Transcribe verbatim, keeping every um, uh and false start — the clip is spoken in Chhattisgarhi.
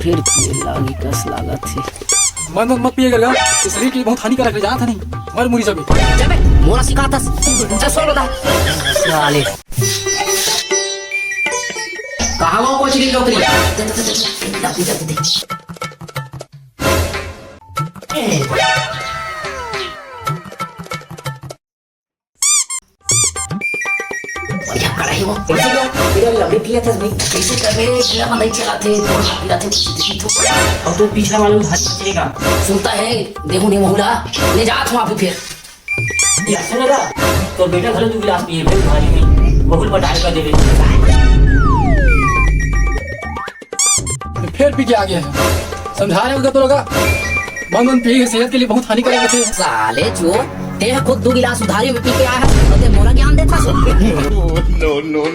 फिर पिए लागी कस लागत हे। मत, मत, मत पिए गा, ये शरीर के लिए बहुत हानिकारक हे, जानत हस नहीं? मर मुरी जाबे। जा बे, मोला सिखाथस। जा सो बता। साले। कहाँ वो कोचरी नौकरी? जा, जा, जा, जा, जा, जा, जा, जा। बढ़िया कड़ा हे वो। कैसे क्या? इधर लबड़ी पिया था भाई। कैसे कर रहे हैं? क्या बनाई चलाते हैं? कौन सा पिलाते हैं? देखी तो। अब तो पिछला वाला उधारी बचेगा। सुनता है, देखो नहीं महुला, ले जा तुम आप फिर। या सुन ना, तो बेटा घलो दू गिलास पिए, फिर भारी में बहुत बटाई कर देवे। फिर पी के आ गया है। समझा रहे हो तो लगा, बंद बंद पी के सेहत के लिए बहुत हानिकारक होते हैं। साले चोर, तें खुद दू गिलास उधारी में पी के आया है, अउ तें मोला ज्ञान देथस। No, no, no.